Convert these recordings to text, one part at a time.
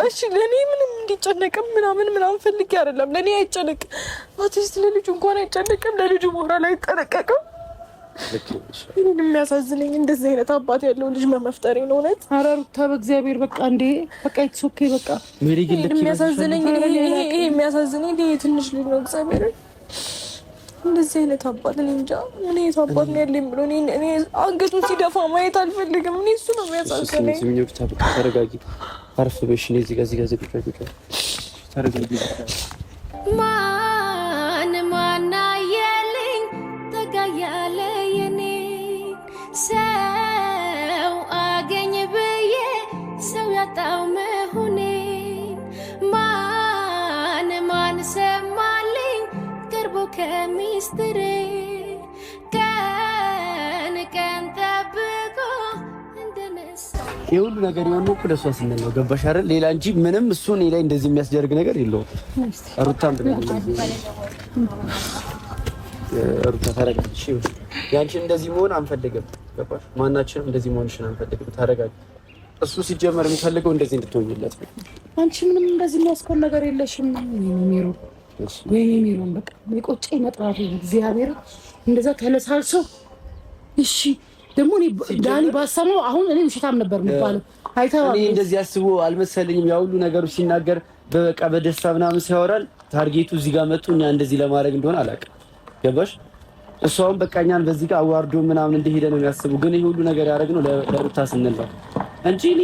እሺ ለእኔ ምንም እንዲጨነቅም ምናምን ምናምን ፈልጌ አይደለም። ለእኔ አይጨነቅ፣ at least ለልጁ እንኳን አይጨነቅም። ለልጁ ሞራል አይጠነቀቅም። እኔን የሚያሳዝነኝ እንደዚህ አይነት አባት ያለው ልጅ መመፍጠሬ ነው። እውነት ኧረ ሩታ በእግዚአብሔር በቃ እንዴ በቃ it's okay በቃ የሚያሳዝነኝ ይሄ የሚያሳዝነኝ ይሄ ትንሽ ልጅ ነው። እግዚአብሔር እንደዚህ አይነት አባት እኔ እንጃ ምን አይነት አባት ነው ያለኝ ብሎ እኔ አንገቱን ሲደፋ ማየት አልፈልግም። እኔ እሱ ነው የሚያሳዝነኝ። ተረጋጊ፣ አረፍ በሽ። እኔ እዚህ ጋር እዚህ ጋር ተረጋጊ። ማን ማናየልኝ ተጋያለ የኔ ሰው አገኝ ብዬ ሰው ያጣው መሆኔን ማን ማን ሰማልኝ ቀርቦ ከሚስጥሬ ቀን ቀን ጠብቆ እንደነሳ ይህ ሁሉ ነገር የሆነው እኮ ለእሷ ስንል ነው። ገባሽ አይደል? ሌላ እንጂ ምንም እሱ እኔ ላይ እንደዚህ የሚያስደርግ ነገር የለውም። ሩታም ሩታ ተረጋጊ። እሺ፣ ያንቺን እንደዚህ መሆን አንፈልግም። ገባሽ? ማናችንም እንደዚህ መሆንሽን አንፈልግም። ተረጋጊ። እሱ ሲጀመር የሚፈልገው እንደዚህ እንድትሆኝለት ነው። አንቺ ምንም እንደዚህ የሚያስኮን ነገር የለሽም። ወይኔ ሜሮን፣ ወይኔ ሜሮን፣ በቃ የቆጨኝ መጥራቱ እግዚአብሔር እንደዛ ተለሳልሶ። እሺ ደግሞ እኔ ዳኒ ባሰማው አሁን እኔ ውሸታም ነበር የሚባለው። አይተኸዋል። እኔ እንደዚህ አስቦ አልመሰለኝም። ያ ሁሉ ነገሩ ሲናገር በቃ በደስታ ምናምን ሲያወራል target ኡ እዚህ ጋር መጡ እኛ እንደዚህ ለማድረግ እንደሆነ አላውቅም። ገባሽ? እሱ አሁን በቃ እኛን በዚህ ጋር አዋርዶ ምናምን እንደሄደ ነው የሚያስቡ። ግን ይሄ ሁሉ ነገር ያደረግነው ለሩታ ስንል ነው እንጂ እኔ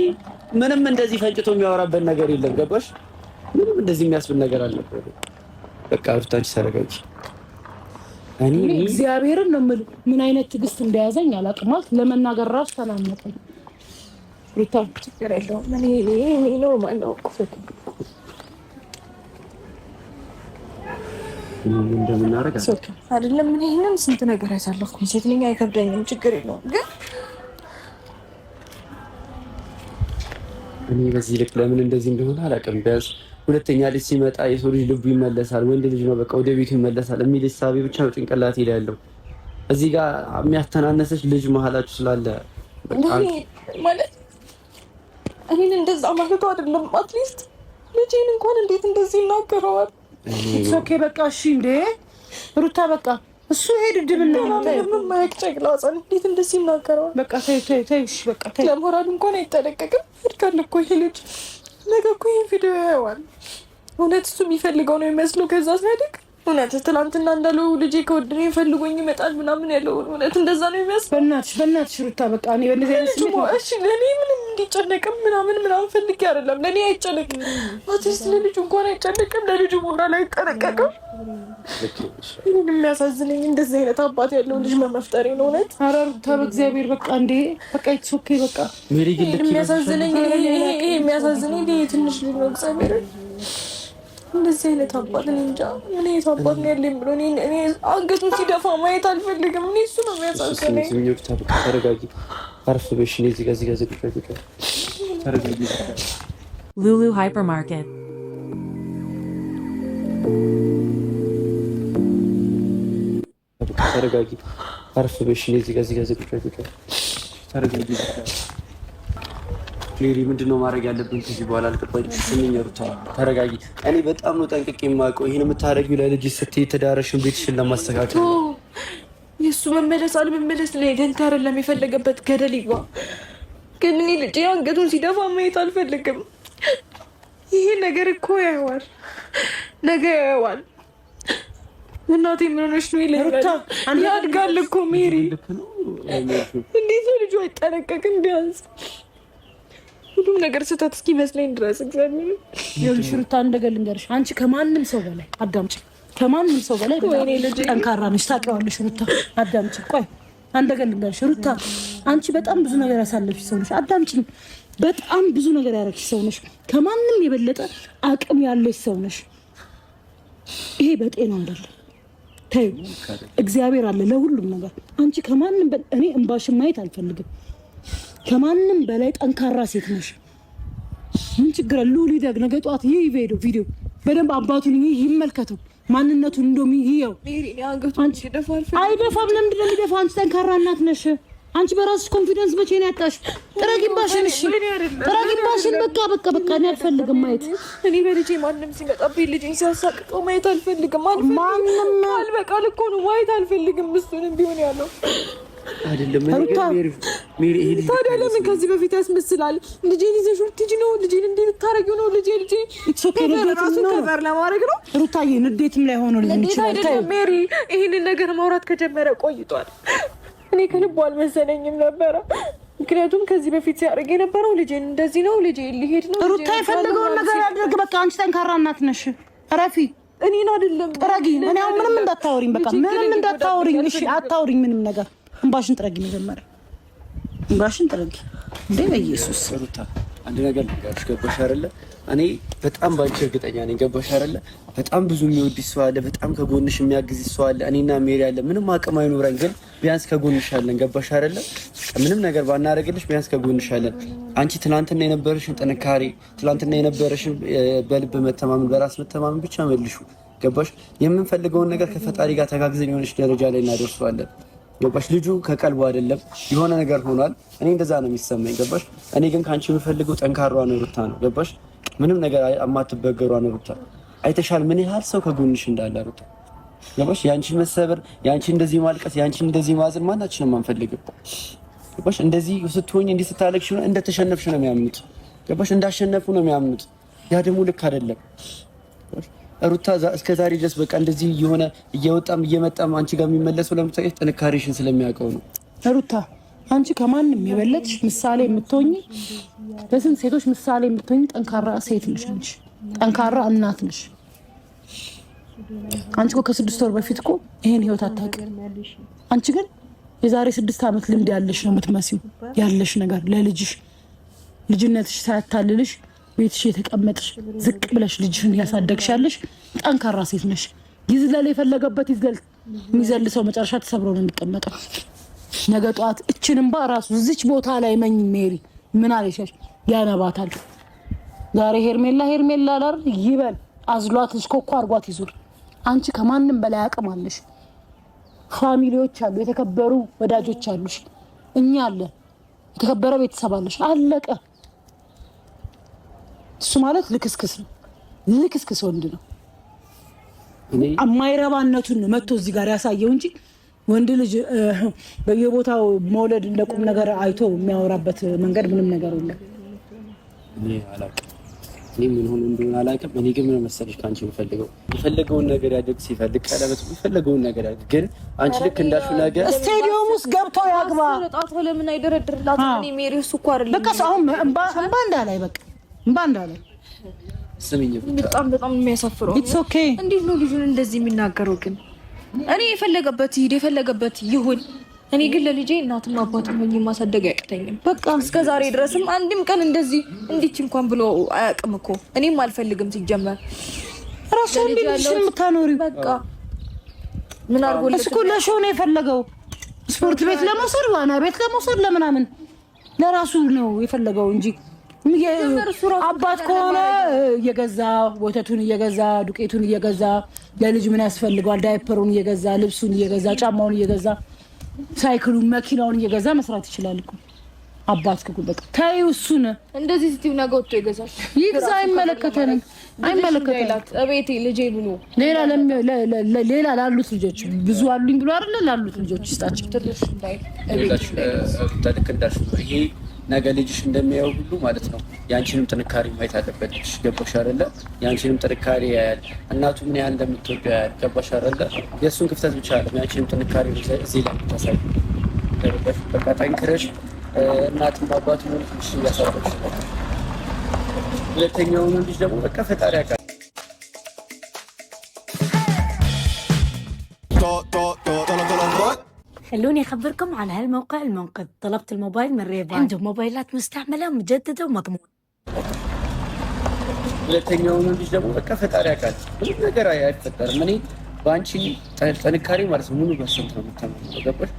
ምንም እንደዚህ ፈንጭቶ የሚያወራበት ነገር የለም። ገባሽ? ምንም እንደዚህ የሚያስብል ነገር አልነበረም። በቃ ሩታ አንቺ ተረጋጊ። እኔ እግዚአብሔርን ነው የምልህ። ምን አይነት ትዕግስት እንደያዘኝ አላውቅም። ማለት ለመናገር ራሱ ተናነቀኝ። ሩታ ችግር የለውም። እኔ normal ነው እኮ እንደምናደርግ አይደለም። እኔ ይሄንን ስንት ነገር ያሳለፍኩኝ ሴት ነኝ፣ አይከብደኝም። ችግር የለውም። ግን እኔ በዚህ ልክ ለምን እንደዚህ እንደሆነ አላውቅም። ቢያንስ ሁለተኛ ልጅ ሲመጣ የሰው ልጅ ልቡ ይመለሳል፣ ወንድ ልጅ ነው በቃ ወደ ቤቱ ይመለሳል የሚል እሳቤ ብቻ ነው ጭንቅላቴ ላይ ያለው። እዚህ ጋር የሚያተናነሰች ልጅ መሀላችሁ ስላለ ማለት እኔን እንደዛ ማለቱ አይደለም። at least ልጄን እንኳን እንዴት እንደዚህ ይናገረዋል? okay በቃ እሺ። እንዴ ሩታ በቃ እሱ ይሄ ድድብና ነው። ምንም የማያውቅ ጨቅላ ሕፃን እንዴት እንደዚህ ይናገረዋል? በቃ ተይ ተይ ተይ፣ እሺ በቃ ተይ። ለሞራል እንኳን አይጠነቀቅም። ያድጋል እኮ ይሄ ልጅ ነገ እኮ ይሄን ቪዲዮ ያየዋል። እውነት እሱ የሚፈልገው ነው የሚመስለው ከዛ ሲያድግ እውነት ትናንትና እንዳለው ልጄ ከወደደኝ ፈልጎኝ ይመጣል ምናምን ያለው እውነት እንደዛ ነው የሚመስለው። በእናትሽ በእናትሽ ሩታ በቃ እኔ በእንደዚህ አይነት ስሜት እሺ ለእኔ ምንም እንዲጨነቅም ምናምን ምናምን ፈልጌ አይደለም። ለእኔ አይጨነቅም፣ at least ለልጁ እንኳን አይጨነቅም። ለልጁ ሞራል አይጠነቀቅም። እኔን የሚያሳዝነኝ እንደዚህ አይነት አባት ያለው ልጅ መመፍጠሬ ነው። እውነት ኧረ ሩታ በእግዚአብሔር በቃ እንዴ በቃ it's okay በቃ የሚያሳዝነኝ ይሄ የሚያሳዝነኝ ይሄ ትንሽ ልጅ ነው። እግዚአብሔር እንደዚህ አይነት አባት እኔ እንጃ ምን አይነት አባት ነው ያለኝ ብሎ እኔ አንገቱን ሲደፋ ማየት አልፈልግም። እኔ እሱ ነው የሚያሳዝነኝ። ተረጋጊ፣ አረፍ በሽ። እኔ እዚህ ጋር እዚህ ጋር ተረጋጊ። Lulu Hypermarket. ተረጋጊ፣ አረፍ በሽ። እኔ እዚህ ጋር እዚህ ጋር ተረጋጊ። ሜሪ ምንድን ነው ማድረግ ያለብን ከዚህ በኋላ አልገባኝም። ስሚኝ ሩታ ተረጋጊ። እኔ በጣም ነው ጠንቅቄ የማውቀው። ይሄን የምታደርጊው ለልጅ ስትይ ትዳርሽን ቤትሽን ለማስተካከል ነው። የእሱ መመለስ አለመመለስ ላይ ደንታ አይደለም። የፈለገበት ገደል ይግባ። ግን እኔ ልጄ አንገቱን ሲደፋ ማየት አልፈልግም። ይሄ ነገር እኮ ያየዋል፣ ነገ ያየዋል። እናቴ ምን ሆነሽ ነው ይለኛል። ያድጋል እኮ ሜሪ። እንዴት ነው ልጁ አይጠነቀቅም? ቢያንስ ሁሉም ነገር ስህተት እስኪመስለኝ ድረስ እግዚአብሔር ይኸውልሽ ሩታ አንድ ነገር ልንገርሽ። አንቺ ከማንም ሰው በላይ አዳምጪ፣ ከማንም ሰው በላይ ጠንካራ ነሽ፣ ታውቂዋለሽ። ሩታ አዳምጪ፣ ቆይ አንድ ነገር ልንገርሽ ሩታ፣ አንቺ በጣም ብዙ ነገር ያሳለፍሽ ሰው ነሽ። አዳምጪ፣ በጣም ብዙ ነገር ያደረግሽ ሰው ነሽ። ከማንም የበለጠ አቅም ያለሽ ሰው ነሽ። ይሄ በጤና አይደለም። ተይው፣ እግዚአብሔር አለ ለሁሉም ነገር። አንቺ ከማንም እኔ እንባሽን ማየት አልፈልግም። ከማንም በላይ ጠንካራ ሴት ነሽ። ምን ችግር አለ? ልዑል ይደግ ነገ ጠዋት ይህ ቪዲዮ በደንብ አባቱን ይመልከተው፣ ማንነቱን እንደውም ይየው። አይደፋም። ለምንድን ነው የሚደፋው? አንቺ ጠንካራ እናት ነሽ። አንቺ በራስሽ confidence መቼ ነው ያጣሽ? ጥረጊባሽን፣ እሺ ጥረጊባሽን። በቃ በቃ በቃ፣ እኔ አልፈልግም ማየት። እኔ በልጄ ማንም ሲመጣብኝ ልጄን ሲያሳቅቀው ማየት አልፈልግም። ማንም አልበቃል እኮ ነው ማየት አልፈልግም። እሱንም ቢሆን ያለው አይደለም። ታዲያ ለምን ከዚህ በፊት ያስመስላል? ልጄን ይዘሽ ልትሄጂ ነው? ልጄን እንዴት ልታረጊው ነው? ልጄ ልጄ ራሱ cover ለማድረግ ነው። ሩታዬ ንዴትም ላይ ሆኖ ሊሆን ይችላል። አይደለም ሜሪ፣ ይህንን ነገር ማውራት ከጀመረ ቆይቷል። እኔ ከልቡ አልመሰለኝም ነበረ። ምክንያቱም ከዚህ በፊት ሲያደርግ የነበረው ልጄን እንደዚህ ነው፣ ልጄ ሊሄድ ነው። ሩታ የፈለገውን ነገር ያድርግ። በቃ አንቺ ጠንካራ እናት ነሽ። እረፊ። እኔን አይደለም ጥረጊ። እኔ አሁን ምንም እንዳታወሪኝ፣ በቃ ምንም እንዳታወሪኝ። እሺ አታወሪኝ ምንም ነገር። እንባሽን ጥረጊ፣ መጀመሪያ እንባሽን ጥረጊ። እንዴ በኢየሱስ ሩታ አንድ ነገር ልንገርሽ፣ ገባሽ አይደለ? እኔ በጣም ባንቺ እርግጠኛ ነኝ። ገባሽ አይደለ? በጣም ብዙ የሚወድሽ ሰው አለ፣ በጣም ከጎንሽ የሚያግዝ ሰው አለ። እኔና ሜሪ አለ። ምንም አቅም አይኖረን፣ ግን ቢያንስ ከጎንሽ አለን። ገባሽ አይደለ? ምንም ነገር ባናደርግልሽ ቢያንስ ከጎንሽ አለን። አንቺ ትናንትና የነበረሽን ጥንካሬ፣ ትናንትና የነበረሽን በልብ መተማመን፣ በራስ መተማመን ብቻ መልሹ። ገባሽ? የምንፈልገውን ነገር ከፈጣሪ ጋር ተጋግዘን የሆነች ደረጃ ላይ እናደርሰዋለን። ገባሽ? ልጁ ከቀልቡ አይደለም የሆነ ነገር ሆኗል። እኔ እንደዛ ነው የሚሰማኝ። ገባሽ? እኔ ግን ከአንቺ የምፈልገው ጠንካሯ ነው ሩታ ነው። ገባሽ? ምንም ነገር የማትበገሯ ነው ሩታ። አይተሻል ምን ያህል ሰው ከጎንሽ እንዳለ ሩታ። ገባሽ? ያንቺ መሰበር፣ ያንቺ እንደዚህ ማልቀስ፣ ያንቺ እንደዚህ ማዘን ማናችንም አንፈልግም። ገባሽ? እንደዚህ ስትሆኝ እንዲህ ስታለቅሽ ነው እንደተሸነፍሽ ነው የሚያምኑት። ገባሽ? እንዳሸነፉ ነው የሚያምኑት። ያ ደግሞ ልክ አይደለም። ሩታ እስከ ዛሬ ድረስ በቃ እንደዚህ እየሆነ እየወጣም እየመጣም አንቺ ጋር የሚመለሰው ለምሳሌ ጥንካሬሽን ስለሚያውቀው ነው። ሩታ አንቺ ከማንም የበለጥሽ ምሳሌ የምትሆኝ ለስንት ሴቶች ምሳሌ የምትሆኝ ጠንካራ ሴት ነሽ። አንቺ ጠንካራ እናት ነሽ። አንቺ እኮ ከ6 ወር በፊት እኮ ይሄን ህይወት አታውቂም። አንቺ ግን የዛሬ 6 ዓመት ልምድ ያለሽ ነው የምትመሲው። ያለሽ ነገር ለልጅሽ ልጅነትሽ ሳያታልልሽ ቤትሽ የተቀመጥሽ ዝቅ ብለሽ ልጅሽን ያሳደግሽ ያለሽ ጠንካራ ሴት ነሽ። ይዝለል፣ የፈለገበት ይዝለል። የሚዘል ሰው መጨረሻ ተሰብሮ ነው የሚቀመጠው። ነገ ጠዋት እችን እንባ ራሱ እዚች ቦታ ላይ መኝ ሜሪ ምን አለሽ ያነባታል። ዛሬ ሄርሜላ ሄርሜላ ላር ይበል አዝሏት ኮኮ አርጓት ይዙር። አንቺ ከማንም በላይ አቅም አለሽ። Family ዎች አሉ፣ የተከበሩ ወዳጆች አሉሽ፣ እኛ አለ የተከበረ ቤተሰብ አለሽ። አለቀ። እሱ ማለት ልክስክስ ነው። ልክስክስ ወንድ ነው። የማይረባነቱን ነው መጥቶ እዚህ ጋር ያሳየው እንጂ ወንድ ልጅ በየቦታው መውለድ እንደ ቁም ነገር አይቶ የሚያወራበት መንገድ ምንም ነገር የለም። እኔ አላውቅም፣ እኔ ምን ሆኖ እንደሆነ አላውቅም። እኔ ግን ምን መሰለሽ ከአንቺ የምፈልገው የፈለገውን ነገር ያድርግ፣ ሲፈልግ ቀለበት የፈለገውን ነገር ያድርግ። ግን አንቺ ልክ እንዳልሽው ነገር ስቴዲየም ውስጥ ገብቶ ያግባ። ጣቶ ለምን አይደረድርላት? እኔ ሜሪ እሱ እኮ አይደለም በቃ አሁን እንባ እንዳላይ በቃ እንባ እንዳላይ ስሚኝ፣ በጣም በጣም የሚያሳፍረው It's okay። እንዴት ነው ልጁን እንደዚህ የሚናገረው? ግን እኔ የፈለገበት ይሂድ የፈለገበት ይሁን። እኔ ግን ለልጄ እናትም አባትም ሆኜ ማሳደግ አያቅተኝም። በቃ እስከ ዛሬ ድረስም አንድም ቀን እንደዚህ እንዲች እንኳን ብሎ አያውቅም እኮ። እኔም አልፈልግም ሲጀመር ራሱ እንዴት ልጅሽን የምታኖሪው? በቃ ምን አድርጎለት እሱ እኮ ለ show ነው የፈለገው፣ ስፖርት ቤት ለመውሰድ፣ ዋና ቤት ለመውሰድ፣ ለምናምን ለራሱ ነው የፈለገው እንጂ አባት ከሆነ እየገዛ ወተቱን እየገዛ ዱቄቱን እየገዛ ለልጅ ምን ያስፈልገዋል? ዳይፐሩን እየገዛ ልብሱን እየገዛ ጫማውን እየገዛ ሳይክሉን መኪናውን እየገዛ መስራት ይችላል እኮ አባት ከጉ በቃ ተይው፣ እሱን እንደዚህ ስትይው ነገ ወጥቶ ይገዛል። ይግዛ፣ አይመለከተንም፣ አይመለከተንም። እቤቴ ልጄ ብሎ ሌላ ላሉት ልጆች ብዙ አሉኝ ብሎ አይደለ ላሉት ልጆች ይስጣቸው። ልክ እንዳልሽው ነው። ይሄ ነገ ልጅሽ እንደሚያየው ሁሉ ማለት ነው። የአንቺንም ጥንካሬ ማየት አለበት ልጅሽ። ገባሽ አይደለ? የአንቺንም ጥንካሬ ያያል። እናቱ ምን ያህል እንደምትወደው ያያል። ገባሽ አይደለ? የእሱን ክፍተት ብቻ አይደለም የአንቺንም ጥንካሬ እዚህ ላይ የምታሳይ ገባሽ? በቃ ጠንክረሽ እናትም አባቱ ልጅሽ እያሳደግሽ ነው። ሁለተኛውን ልጅ ደግሞ በቃ ፈጣሪ ያውቃል። خلوني أخبركم عن هالموقع المنقذ. طلبت الموبايل من ريفان، عندهم موبايلات مستعملة مجددة ومضمونة. ሁለተኛውን ልጅ ደግሞ በቃ ፈጣሪ ያውቃል። ምንም ነገር አይፈጠርም። እኔ በአንቺ ጥንካሬ ማለት ነው ሙሉ percent ነው የምተማመነው። ገባሽ?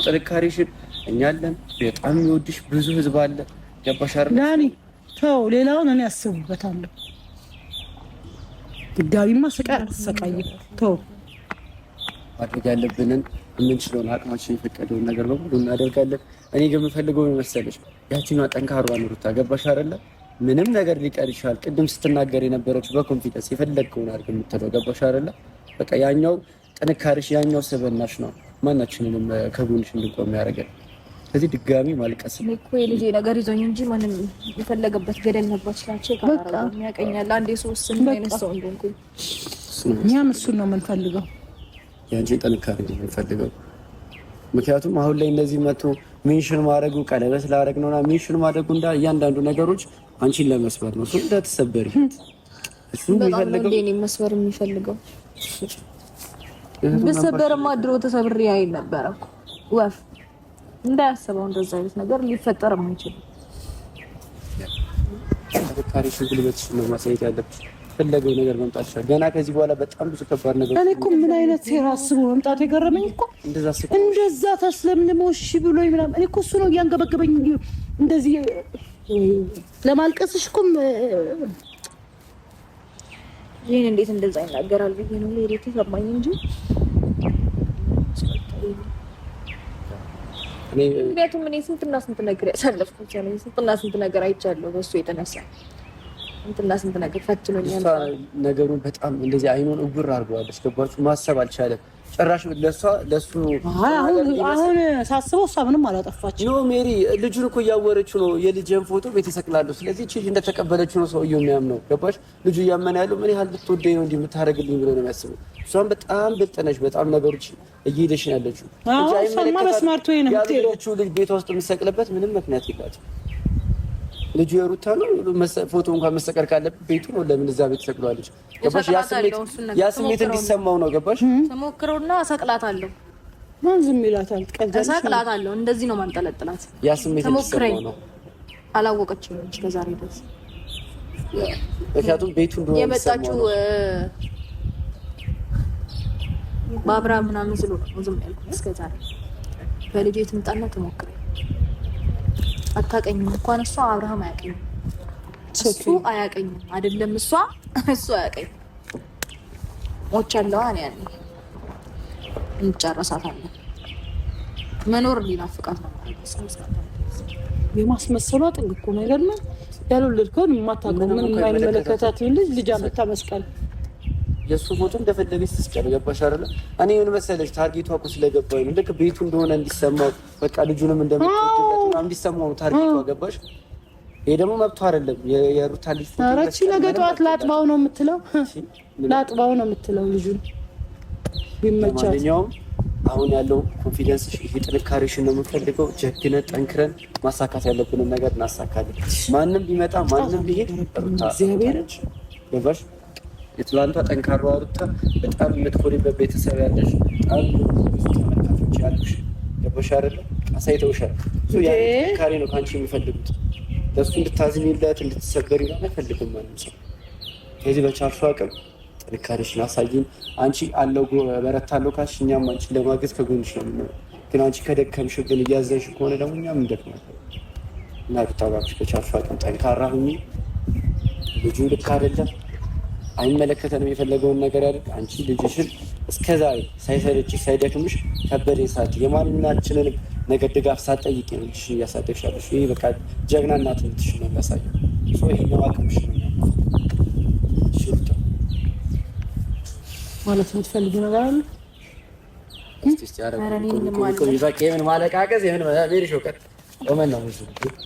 ጥንካሬሽን እኛ አለን። በጣም የሚወድሽ ብዙ ህዝብ አለ። ገባሽ አይደል? ዳኒ ተው፣ ሌላውን እኔ አስብበታለሁ። ድጋሚማ ስቃይ አትሰቃይም። ተው ማድረግ ያለብንን የምንችለውን አቅማችን የፈቀደውን ነገር በሙሉ እናደርጋለን። እኔ ግን የምፈልገው መሰለሽ ያችኛዋ ጠንካሯን ሩታ ገባሽ አይደለ? ምንም ነገር ሊቀር ይችላል። ቅድም ስትናገር የነበረችው በ confidence የፈለግከውን አድርግ የምትለው ገባሽ አይደለ? በቃ ያኛው ጥንካሬሽ ያኛው ስብዕናሽ ነው ማናችንንም ከጎንሽ እንድንቆም ያደርገን። ከዚህ ድጋሚ ማልቀስ እኔ እኮ የልጄ ነገር ይዞኝ እንጂ ማንም የፈለገበት ገደል መግባት ይችላል። በቃ ያቀኛል። አንዴ ሶስት ምን አይነት ሰው እንደሆንኩኝ እኛም እሱን ነው የምንፈልገው። የአንቺን ጥንካሬ ነው የምንፈልገው። ምክንያቱም አሁን ላይ እንደዚህ መቶ mention ማድረጉ ቀለበት ላረግ ነውና mention ማድረጉ እንዳ እያንዳንዱ ነገሮች አንቺን ለመስበር ነው። እሱ እንዳትሰበሪ እሱ የሚፈልገው እኔ መስበር የሚፈልገው ብሰበርማ ድሮ ተሰብሬ አይል ነበረ እኮ ወፍ እንዳያስበው እንደዛ አይነት ነገር ሊፈጠርም አይችልም። ጥንካሬሽን ጉልበትሽን ነው ማሳየት ያለብሽ። ፈለገው ነገር መምጣት ይችላል። ገና ከዚህ በኋላ በጣም ብዙ ከባድ ነገር። እኔ እኮ ምን አይነት ሴራ አስቦ መምጣቱ የገረመኝ እኮ እንደዛ ተስለምልሞ እሺ ብሎኝ ምናምን። እኔ እኮ እሱ ነው እያንገበገበኝ እንደዚህ ለማልቀስሽ እኮ ይህን እንዴት እንደዛ ይናገራል ብዬ ነው ሌላ የተሰማኝ እንጂ ምክንያቱም እኔ ስንትና ስንት ነገር ያሳለፍኩት ስንትና ስንት ነገር አይቻለሁ በእሱ የተነሳ ስንትና ስንት ነገር ፈትኖኛል። ነገሩን በጣም እንደዚህ አይኑን እውር አድርገዋለች። ገባችሁ? ማሰብ አልቻለም ጭራሽ። ለሷ ለሱ አሁን ሳስበው እሷ ምንም አላጠፋችም። No ሜሪ ልጁን እኮ እያወረችው ነው። የልጅን ፎቶ ቤት እሰቅላለሁ። ስለዚህ ልጅ እንደተቀበለችው ነው ሰውየው የሚያምነው። ገባሽ? ልጁ እያመነ ያለው ምን ያህል ብትወደኝ ነው እንዲህ የምታደርግልኝ ብሎ ነው የሚያስበው። እሷም በጣም ብልጥ ነች። በጣም ነገሮች እየሄደች ነው ያለችው። እሷማ በ smart ወይ ነው የምትሄደው። ልጅ ቤቷ ውስጥ የምትሰቅልበት ምንም ምክንያት የላትም። ልጁ የሩታ ነው። ፎቶ እንኳን መሰቀል ካለበት ቤቱ ነው። ለምን እዛ ቤት ሰቅለዋለች? ገባሽ? ያ ስሜት እንዲሰማው ነው። ገባሽ? ተሞክሮና እሰቅላታለሁ። ማን ዝም ይላታል? እሰቅላታለሁ። እንደዚህ ነው ማንጠለጥላት። ያ ስሜት እንዲሰማው ነው። አላወቀችም እስከ ዛሬ ድረስ። ምክንያቱም ቤቱ እንደሆነ የመጣችው በአብርሃም ምናምን ስለሆነ ነው ዝም ያልኩት እስከ ዛሬ። በልጄ ትምጣና ትሞክረኝ። አታቀኝም። እንኳን እሷ አብርሃም አያቀኝም፣ እሱ አያቀኝም። አይደለም እሷ እሱ አያቀኝም። ሞቻለሁ እኔ ያኔ እንጨረሳታለን። መኖር ሊናፍቃት ነው። የማስመሰሏ ጥግ እኮ ነው። አይገርምም? ያልወለድከውን የማታውቀው ምን የማይመለከታት ልጅ ልጅ አመታ መስቀል የእሱ ፎቶ እንደፈለገች ትስቀል። ገባሽ አይደለ? እኔ ምን መሰለሽ target ቷ እኮ ስለገባኝ ነው። ልክ ቤቱ እንደሆነ እንዲሰማው በቃ ልጁንም እንደምትወድለት ምናምን እንዲሰማው ነው target ቷ። ገባሽ? ይሄ ደግሞ መብቷ አይደለም። የሩታ ልጅ ፎቶ ኧረ እቺ ነገ ጠዋት ላጥባው ነው የምትለው፣ ላጥባው ነው የምትለው ልጁን ቢመቻት። ማንኛውም አሁን ያለው confidence ሽ፣ ይሄ ጥንካሬሽን ነው የምንፈልገው። ጀግነት ጠንክረን ማሳካት ያለብንን ነገር እናሳካለን። ማንም ቢመጣ ማንም ቢሄድ ሩታ ገባሽ? የትላንቷ ጠንካራዋ ሩታ በጣም የምትኮሪበት ቤተሰብ ያለሽ፣ በጣም ብዙ ተመልካቾች ያሉሽ፣ ገባሽ አይደለ? አሳይተውሻል። ያ ጥንካሬ ነው ከአንቺ የሚፈልጉት። ለእሱ እንድታዝኝለት እንድትሰበሪ አይፈልግም ማንም ሰው። ከዚህ በቻልሽው አቅም ጥንካሬሽን አሳይን። አንቺ አለው በረታለሁ ካልሽ እኛም አንቺን ለማገዝ ከጎንሽ ነው የምንሆነው። ግን አንቺ ከደከምሽ ግን እያዘንሽ ከሆነ ደግሞ እኛም እንደክማለን። እና ሩታ እባክሽ በቻልሽው አቅም ጠንካራ ሁኚ። ልጁ ልክ አይደለም አይመለከተንም፣ የፈለገውን ነገር ያድርግ። አንቺ ልጅሽን እስከዛሬ ሳይሰለችሽ ሳይደክምሽ ከበደኝ ሳትይ የማናችንንም ነገር ድጋፍ ሳትጠይቂ ነው ልጅሽን እያሳደግሽ ያለሽ። ይሄ በቃ ጀግና እናትነትሽን ነው የሚያሳየው። ይሄኛው አቅምሽ ነው ማለት የምትፈልጊው ነገር አለ? የምን ማለቃቀስ የምን ሜሪ ሾቀት ቆመን ነው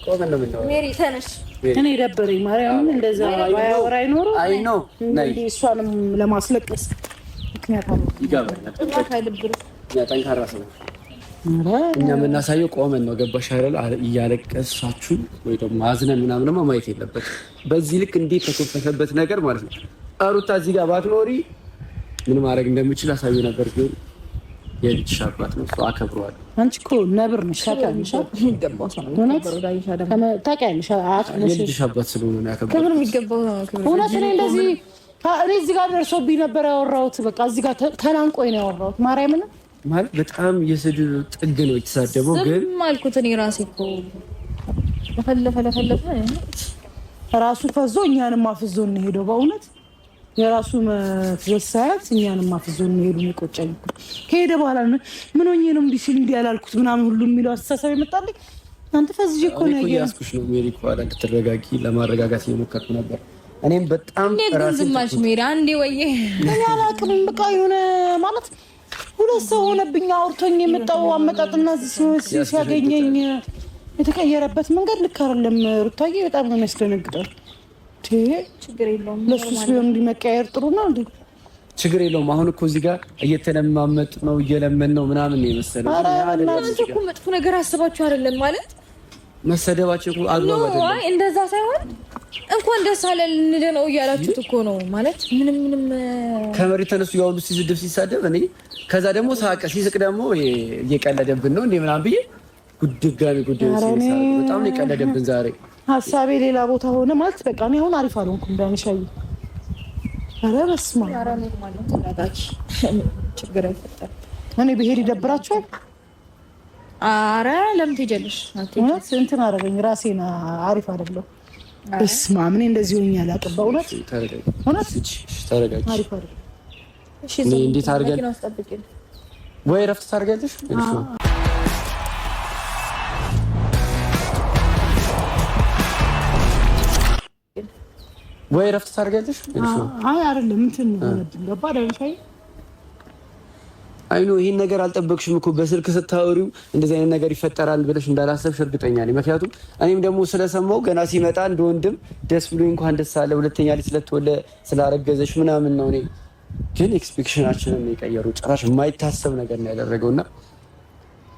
ቆመን ነው የምናወራው። ሜሪ ተነሽ። እኔ ደበረኝ ማርያምን እንደዛ ባያወራ አይኖርም። አይ ነው እሷንም ለማስለቀስ ምክንያት አለ። ይገባኛል። ጠንካራ ሰው እኛ የምናሳየው ቆመን ነው። ገባሽ አይደል? እያለቀሳችሁ ወይ ደግሞ አዝነን ምናምን ደግሞ ማየት የለበትም። በዚህ ልክ እንዴት ተኮፈሰበት ነገር ማለት ነው። ሩታ እዚህ ጋር ባትኖሪ ምን ማድረግ እንደምችል አሳዩ ነበር፣ ግን የልጅሽ አባት ነው፣ እሱ አከብረዋለሁ። አንቺ እኮ ነብር ነሽ፣ ታውቂያለሽ። ታውቂያለሽ፣ የልጅሽ አባት ስለሆነ ነው ያከብረው። ክብር የሚገባው ነው። እውነት እኔ እንደዚህ እኔ እዚህ ጋር ደርሶብኝ ነበር ያወራሁት። በቃ እዚህ ጋር ተናንቆኝ ነው ያወራሁት። ማርያምን ማለት በጣም የስድብ ጥግ ነው የተሳደበው። ግን ዝም አልኩት እኔ ራሴ እኮ ለፈለፈ ለፈለፈ ራሱ ፈዞ እኛንም አፍዞ እንሄደው በእውነት የራሱ መፍዘዝ ሳያት እኛንም አፍዞን መሄዱ የሚቆጨኝ ከሄደ በኋላ ምን ሆኜ ነው እንዲህ ሲል እንዲህ ያላልኩት ምናምን ሁሉ የሚለው አስተሳሰብ የመጣልኝ አንተ ፈዝዤ እኮ ነው ያስኩሽ ነው ሜሪ እኮ አለ እንድትረጋጊ ለማረጋጋት እየሞከርኩ ነበር። እኔም በጣም ራሴን ዝም አልሽ ሜሪ። አንዴ ወይዬ እኔ አላውቅም። በቃ የሆነ ማለት ሁለት ሰው ሆነብኝ። አውርቶኝ የመጣው አመጣጥና ሲያገኘኝ የተቀየረበት መንገድ ልክ አይደለም። ሩታዬ በጣም ነው የሚያስደነግጠው። ችግር የለውም ለሱስ ቢሆን እንዲመቀየር ጥሩ ነው እንዴ? ችግር የለውም። አሁን እኮ እዚህ ጋር እየተለማመጥ ነው እየለመን ነው ምናምን ነው የመሰለው። እናንተ እኮ መጥፎ ነገር አስባችሁ አይደለም ማለት መሰደባቸው እኮ አግባብ አይደለም። አይ እንደዛ ሳይሆን እንኳን ደስ አለ ልንል ነው እያላችሁት እኮ ነው ማለት ምንም ምንም ከመሬት ተነሱ ያው ሁሉ ሲዝድብ ሲሳደብ እኔ ከዛ ደግሞ ሳቀ ሲስቅ ደግሞ እየቀለደብን ነው እንዴ ምናምን ብዬ ጉድጋሚ ጉዳዩ በጣም ነው የቀለደብን ዛሬ። ሀሳቤ ሌላ ቦታ ሆነ ማለት በቃ እኔ አሁን አሪፍ አልሆንኩም። ዳንሻዬ ኧረ በስመ አብ ችግር አይፈጠርም። እኔ ብሄድ ይደብራችኋል? ኧረ ለምን ትሄጃለሽ? እውነት እንትን አደረገኝ ራሴን አሪፍ አይደለሁም። በስመ አብ እኔ እንደዚህ ሆኜ አላውቅም። በእውነት እውነት ተረጋጊ። አሪፍ አይደለሁም። እንዴት አድርገን ወይ እረፍት ታደርጊያለሽ? ወይ እረፍት ታደርጊያለሽ? አይ አይደለም እንትን ሆነብኝ። ገባ ዳንሻዬ አይኑ ይሄን ነገር አልጠበቅሽም እኮ በስልክ ስታወሪው እንደዚህ አይነት ነገር ይፈጠራል ብለሽ እንዳላሰብሽ እርግጠኛ ነኝ። ምክንያቱም እኔም ደግሞ ስለሰማው ገና ሲመጣ እንደ ወንድም ደስ ብሎኝ እንኳን ደስ አለ ሁለተኛ ልጅ ስለተወለ ስላረገዘሽ ምናምን ነው። እኔ ግን expectation ኣችንን የቀየሩ ጭራሽ የማይታሰብ ነገር ነው ያደረገውና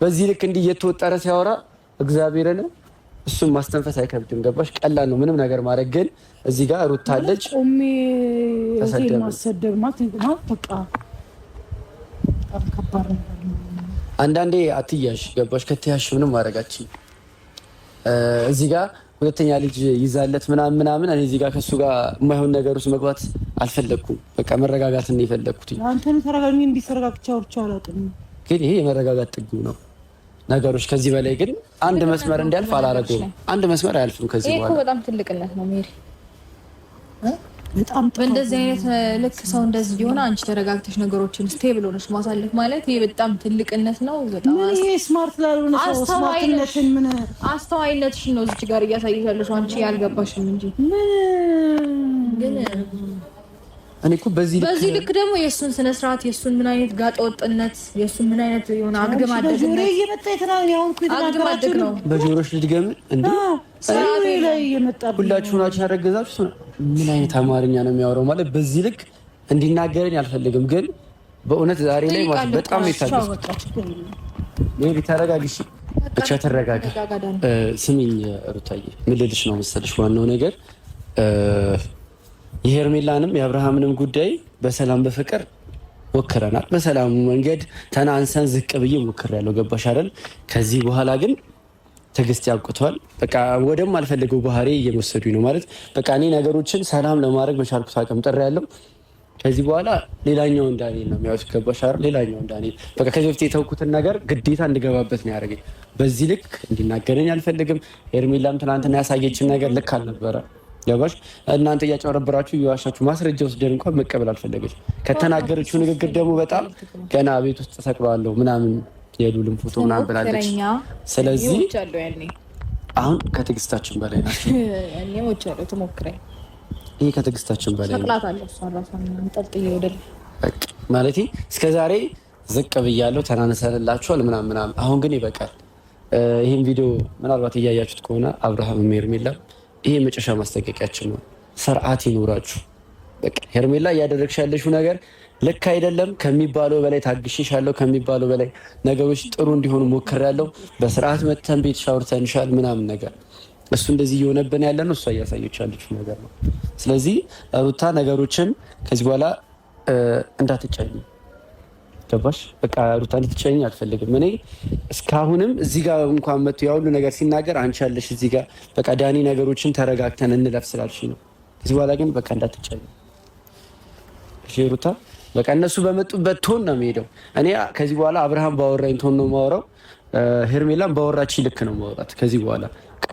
በዚህ ልክ እንዲህ እየተወጠረ ሲያወራ እግዚአብሔርን እሱም ማስተንፈስ አይከብድም። ገባሽ? ቀላል ነው ምንም ነገር ማድረግ። ግን እዚህ ጋር ሩታ አለች። ቆሜ ማሰደብ ማለት በቃ ከባድ ነገር ነው። አንዳንዴ አትያሽ፣ ገባሽ? ከተያሽ ምንም ማድረጋችን እዚህ ጋር ሁለተኛ ልጅ ይዛለት ምናምን ምናምን፣ እኔ እዚህ ጋር ከእሱ ጋር የማይሆን ነገር ውስጥ መግባት አልፈለግኩም። በቃ መረጋጋት ነው የፈለግኩት። አንተን ተረጋግኝ። እንዲህ ተረጋግቼ አውርቼ አላውቅም። ግን ይሄ የመረጋጋት ጥጉ ነው ነገሮች። ከዚህ በላይ ግን አንድ መስመር እንዲያልፍ አላረገውም። አንድ መስመር አያልፍም ከዚህ ይሄ እኮ በኋላ። በጣም ትልቅነት ነው ሜሪ። በጣም በእንደዚህ አይነት ልክ ሰው እንደዚህ ቢሆን አንቺ ተረጋግተሽ ነገሮችን stable ሆነሽ ማሳለፍ ማለት ይሄ በጣም ትልቅነት ነው። በጣም ምን ይሄ smart ላልሆነ ሰው smart ነትን ምን አስተዋይነትሽን ነው እዚች ጋር እያሳየሽ ያለሽው። አንቺ ያልገባሽም እንጂ ግን እኔ እኮ በዚህ ልክ ደግሞ የእሱን ስነ ስርዓት የእሱን ምን አይነት ጋጠ ወጥነት የእሱን ምን አይነት የሆነ አግድም በጆሮዬ አደግነት እየመጣ የተናገረው አግድም አደግ ነው። በጆሮሽ ልድገም እንዴ? ላይ እየመጣ ሁላችሁ ናችሁ ያረገዛችሁ። ምን አይነት አማርኛ ነው የሚያወራው? ማለት በዚህ ልክ እንዲናገረኝ አልፈልግም፣ ግን በእውነት ዛሬ ላይ ማለት በጣም ነው የታገስኩት። ሜሪ ተረጋግሽ፣ ብቻ ተረጋጋ። ስሚኝ ሩታዬ፣ ምን ልልሽ ነው መሰለሽ፣ ዋናው ነገር የሄርሜላንም የአብርሃምንም ጉዳይ በሰላም በፍቅር ሞክረናል። በሰላሙ መንገድ ተናንሰን ዝቅ ብዬ ሞክሬያለሁ። ገባሽ አይደል? ከዚህ በኋላ ግን ትዕግስት ያብቅቷል። በቃ ወደም አልፈልገው ባህሪ እየወሰዱኝ ነው ማለት በቃ እኔ ነገሮችን ሰላም ለማድረግ በቻልኩት አቅም ጥሬ ያለው ከዚህ በኋላ ሌላኛው እንዳኔል ነው የሚያወስ ገባሽ አይደል? ሌላኛው እንዳኔል በቃ ከዚህ በፊት የተውኩትን ነገር ግዴታ እንድገባበት ነው ያደረገኝ። በዚህ ልክ እንዲናገረኝ አልፈልግም። ሄርሜላም ትናንትና ያሳየችን ነገር ልክ አልነበረ። ገባሽ? እናንተ እያጨበረበራችሁ እየዋሻችሁ ማስረጃ ወስደን እንኳን መቀበል አልፈለገች። ከተናገረችው ንግግር ደግሞ በጣም ገና ቤት ውስጥ ተሰቅለዋለሁ ምናምን የሉልም ፎቶ ምናምን ብላለች። ስለዚህ አሁን ከትዕግስታችን በላይ ናቸው። ይሄ ከትዕግስታችን በላይ ነው ማለቴ እስከ ዛሬ ዝቅ ብያለሁ፣ ተናንሰንላችኋል ምናምን ምናምን። አሁን ግን ይበቃል። ይህን ቪዲዮ ምናልባት እያያችሁት ከሆነ አብርሃም ሄርሜላ፣ ይሄ የመጨረሻ ማስጠንቀቂያችን ነው። ስርዓት ይኑራችሁ። በቃ ሄርሜላ እያደረግሽ ያለሽው ነገር ልክ አይደለም ከሚባለው በላይ ታግሼሻለሁ፣ ከሚባለው በላይ ነገሮች ጥሩ እንዲሆኑ ሞክሬያለሁ። በስርዓት መተን ቤት ሻወር ምናምን ነገር እሱ እንደዚህ እየሆነብን ያለ ነው። እሷ እያሳየች ያለችው ነገር ነው። ስለዚህ ሩታ ነገሮችን ከዚህ በኋላ እንዳትጨኝ፣ ገባሽ? በቃ ሩታ እንድትጨኝ አልፈልግም። እኔ እስካሁንም እዚህ ጋር እንኳን መጥቶ ያ ሁሉ ነገር ሲናገር አንቺ ያለሽ እዚህ ጋር በቃ ዳኒ ነገሮችን ተረጋግተን እንለፍ ስላልሽ ነው። ከዚህ በኋላ ግን በቃ እንዳትጨኝ እሺ ሩታ። በቃ እነሱ በመጡበት tone ነው የሚሄደው። እኔ ከዚህ በኋላ አብርሃም ባወራኝ tone ነው የማወራው። ሄርሜላም ባወራች ልክ ነው ማውራት። ከዚህ በኋላ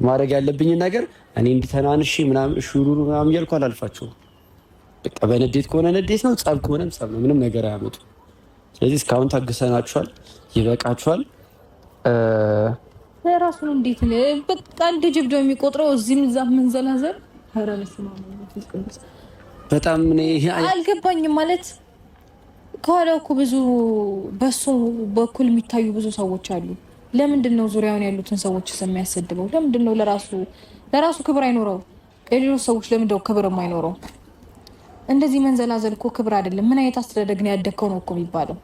ማድረግ ያለብኝን ነገር እኔ እንዲተናንሽ ምናምን ሹሩሩ ምናምን እያልኩ አላልፋቸውም። በቃ በንዴት ከሆነ ንዴት ነው፣ ጸብ ከሆነም ጸብ ነው። ምንም ነገር አያመጡ። ስለዚህ እስካሁን ታግሰናችኋል፣ ይበቃችኋል። ራሱን እንዴት በቃ እንደ ጀብድ የሚቆጥረው እዚህም እዛም መንዘላዘል። ኧረ በስመ አብ ወመንፈስ ቅዱስ። በጣም አልገባኝም። ማለት ከኋላው እኮ ብዙ በሱ በኩል የሚታዩ ብዙ ሰዎች አሉ። ለምንድን ነው ዙሪያውን ያሉትን ሰዎች የሚያሰድበው? ለምንድን ነው ለራሱ ክብር አይኖረው? ለሌሎች ሰዎች ለምንድን ነው ክብር የማይኖረው? እንደዚህ መንዘላዘል እኮ ክብር አይደለም። ምን አይነት አስተዳደግ ነው ያደግከው ነው እኮ የሚባለው።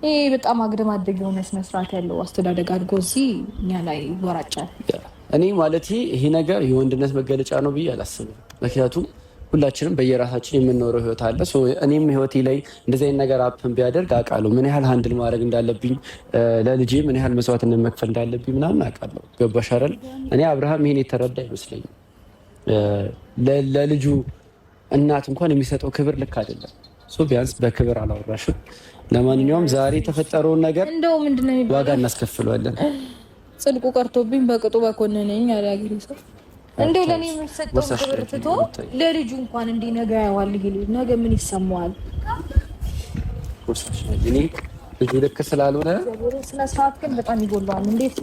ይሄ በጣም አግደም አደግ የሆነ ስነስርዓት ያለው አስተዳደግ አድጎ እዚህ እኛ ላይ ይወራጫል። እኔ ማለት ይሄ ነገር የወንድነት መገለጫ ነው ብዬ አላስብም። ምክንያቱም ሁላችንም በየራሳችን የምንኖረው ህይወት አለ። እኔም ህይወቴ ላይ እንደዚህ አይነት ነገር happen ቢያደርግ አውቃለሁ ምን ያህል handle ማድረግ እንዳለብኝ፣ ለልጄ ምን ያህል መስዋዕትነት መክፈል እንዳለብኝ ምናምን አውቃለሁ። ገባሽ አይደል? እኔ አብርሃም ይሄን የተረዳ አይመስለኝም። ለልጁ እናት እንኳን የሚሰጠው ክብር ልክ አይደለም። ቢያንስ በክብር አላወራሽም። ለማንኛውም ዛሬ የተፈጠረውን ነገር እንደው ምንድነው የሚባለው ዋጋ እናስከፍለዋለን። ጽድቁ ቀርቶብኝ በቅጡ በኮነነኝ አለ ያገሬ ሰው። እንደው ለኔ የሚሰጠው ክብር ትቶ ለልጁ እንኳን እንዲህ ነገ ያዋል ይሄ ልጅ ነገ ምን ይሰማዋል? እኔ ልጁ ልክ ስላልሆነ ስነ ስርዓት ግን በጣም ይጎለዋል። እንዴት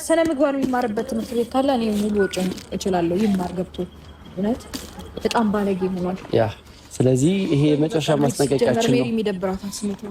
ስነ ምግባር የሚማርበት ትምህርት ቤት ካለ እኔ ሙሉ ወጪ እችላለሁ። ይማር ገብቶ እውነት በጣም ባለጌ ሆኗል። ያ ስለዚህ ይሄ የመጨረሻ ማስጠንቀቂያችን ነው። የሚደብራታል ስሜት።